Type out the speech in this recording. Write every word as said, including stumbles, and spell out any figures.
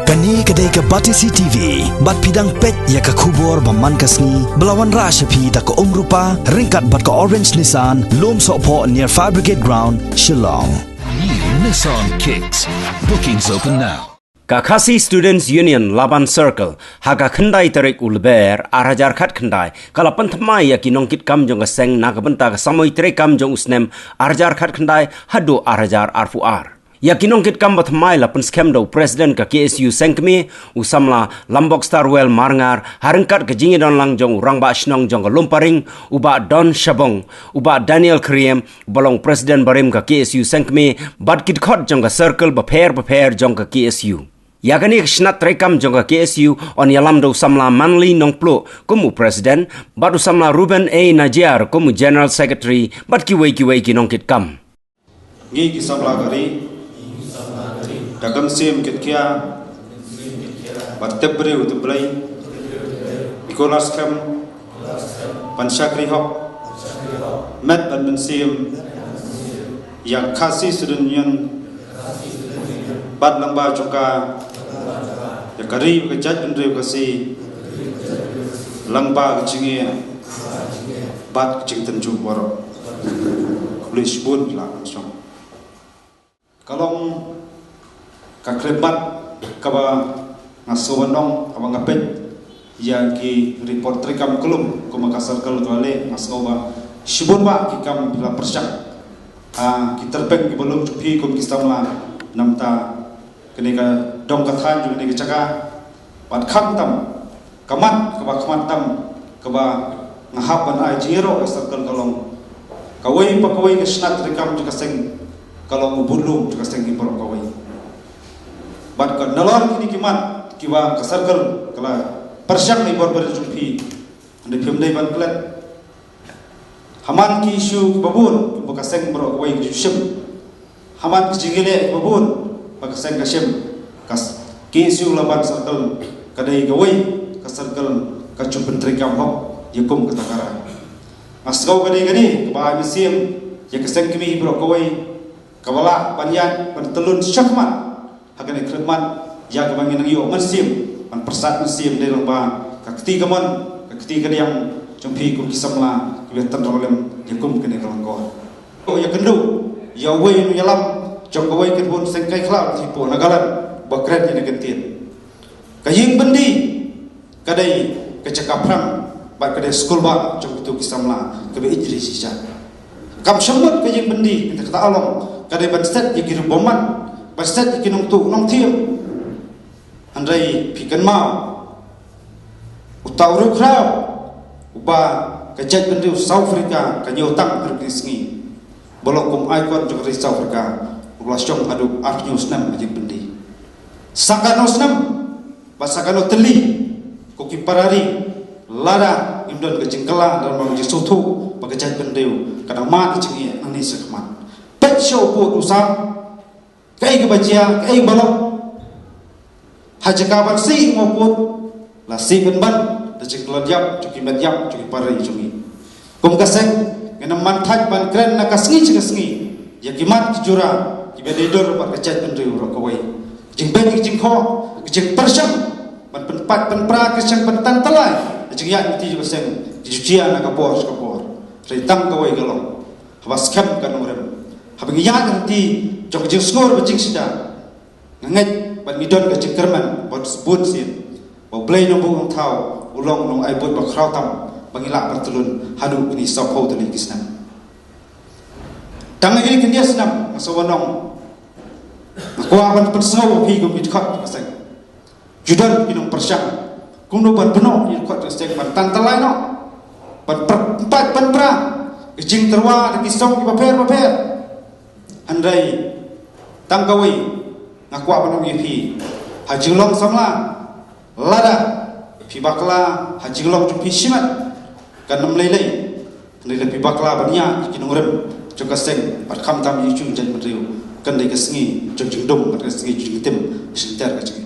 Kane ka dei ka Batesi T V, bad phi dang peit ïa ka khubor ba man ka sngi, ba la wanrah sha phi da ka Umrupa, ryngkat bad ka Orange Nissan, Lumsohphoh near Fire Brigade Ground, Shillong. New Nissan Kicks. Bookings open now. Ka Khasi Students Union Laban Circle, ha ka khyndai tarik u Lber, ar hajar khatkhyndai, ka la pynthymmai ïa ki nongkitkam jong ka seng na ka bynta ka samoi treikam jong u snem, ar hajar khatkhyndai, haduh ar hajar arphew ar. Ïa ki nongkitkam ba thymmai la pynskhem da u President ka K S U Sengkmie, u samla Lambok Starwell Marngar, ha ryngkat ka jingïadonlang jong u Rangbah Shnong jong ka Lumparing, u Bah Don Shabong, u Bah Daniel Kyriem, uba long President barim ka K S U Sengkmie, bad ki dkhot jong ka circle bapher bapher jong ka K S U. Ïa kane ka shnat treikam jong ka K S U yn ïalam da u samla Manly Nongpluh kum u President, bad u samla Reuben A Najiar kum u General Secretary, bad kiwei kiwei ki nongkitkam. Ngi ki samla ka ri, da ka mynsiem kit khia, bad tip briew tip Blei, ngi kular skhem ban shakri hok met bad mynsiem ïa ka Khasi Student Union, bad lyngba jong ka, ïa ka ri bad ka jaitbynriew Khasi, lyngba ka jingïeit bad ka jingtynjuh baroh. Khublei shibun, la shong. Ka long ka khyllipmat kaba nga sngew ban ong, haba nga peit ïa ki report treikam kyllum kum ka circle ka la leh, nga sngew ba shibun ba ki kam ki la pyrshang. Ah, ki tyrpeng kiba lum jong phi kum ki samla, namar kane ka dong ka thaiñ jong kane ka jaka. Bad khamtam ka mat kaba khmat tam kaba nga hap ban ai jingïaroh ïa ka circle ka long, kawei pa kawei ka shnat treikam jong ka seng ka long u budlum jong ka seng hi baroh kawei. Bad ka nalor kine ki mat kiba ka circle ka la pyrshang ïa i bor barit jong phi, hynrei phim dei ban klet. Ha man ki issue kiba bun ba ka seng baroh kawei ka ju shim. Ha man ki jingïaleh kiba bun ba ka seng ka shim, ka s-, K S U Laban Circle ka dei kawei ka circle ka ju pyntreikam hok ïa kum kata ka rai. Nga sngew ka dei kane kaba ai mynsiem ïa ka seng kmie baroh kawei, kaba lah ban ïaid ban tyllun shakhmat ha kane ka khyllipmat ïa kaba ngin nang ïoh mynsiem, ban pyrsad mynsiem dei lyngba ka kti kamon, ka kti kadiang jong phi kum ki samla kiba tynrai lem ïa kum kane ka lyngkor. Ïakynduh ïa uwei u nongïalam jong kawei ka bun seng kai khlaw, Thipuh Nagaland, ba kren ïa kane ka ktien. Ka ïing byndi ka dei ka jaka phrang bad ka dei skul bah jong kito ki samla kiba ïeit ri ïeit jaid. Kam shym mut ka ïing byndi, kata ka long ka dei ban set ïa ki riew bymman, ban set ïa ki nongtuh nongthiem. Hynrei phi kynmaw, uta u riewkhraw uba ka jaitbynriew South Africa ka ñiew tang ha kine ki sngi, ba long kum icon jong ka ri South Africa, u la shong haduh arphew snem ha ïing byndi. Sa katno snem bad sa katno tylli ko ki para ri, lada ngim don ka jingkylla, lada ngim don ka jingsngewthuh ba ka jaitbynriew ka dang mad ka jingeh nangne shakhmat. Peit sha u pud u sam, kaei kaba jia, kaei ba long. Ha jaka ban sih mo pud, la sih pynban da jingkylla ïap jong ki met ïap jong ki para ri jong ngi. Kum ka seng, ngin ym man thait ban kren na ka sngi sha ka sngi ïa ki mat ki jura kiba dei dur bad ka jaitbynriew baroh kawei. Jingbeit jingkhoh, jingpyrshang ban pynpait pynpra, ka jingpyntan tyllai ka jingïaid lynti jong ka seng, ki ju jia na ka por sha ka por. Hynrei tang kawei ka long, haba skhem ka nongrim, haba ngi ïaid lynti jong ka jingsngur bad jingshisha, nga ngeit ba ngi don ka jingkyrmen bad bun sien ba U Blei Nongbuh Nongthaw u long u nongai buit ba khraw tam ba ngi lah ban tyllun haduh kine sawphew tylli ki snem. Tang ïa kine ki snem nga sa wan ong, nga kwah ban pynsngew ïa phi kum ki dkhot ka seng. Ju don ki nongpyrshang kumno ban pynnoh ïa ki dkhot ka seng ban tan tyllai noh, ban pynpait pynpra ka jingtyrwa da ki song kiba pher bapher. Hynrei tang kawei nga kwah ban ong ïa phi, ha jinglong samla, lada phi bakla ha jinglong jong phi shimet, kan ym lei lei. Hynrei lada phi bakla ban ïaid ïa ki nongrim jong ka seng bad khamtam ïa u jaitbynriew, kan dei ka sngi jong jingdum bad ka sngi jong jingtim shynter ka jong ngi.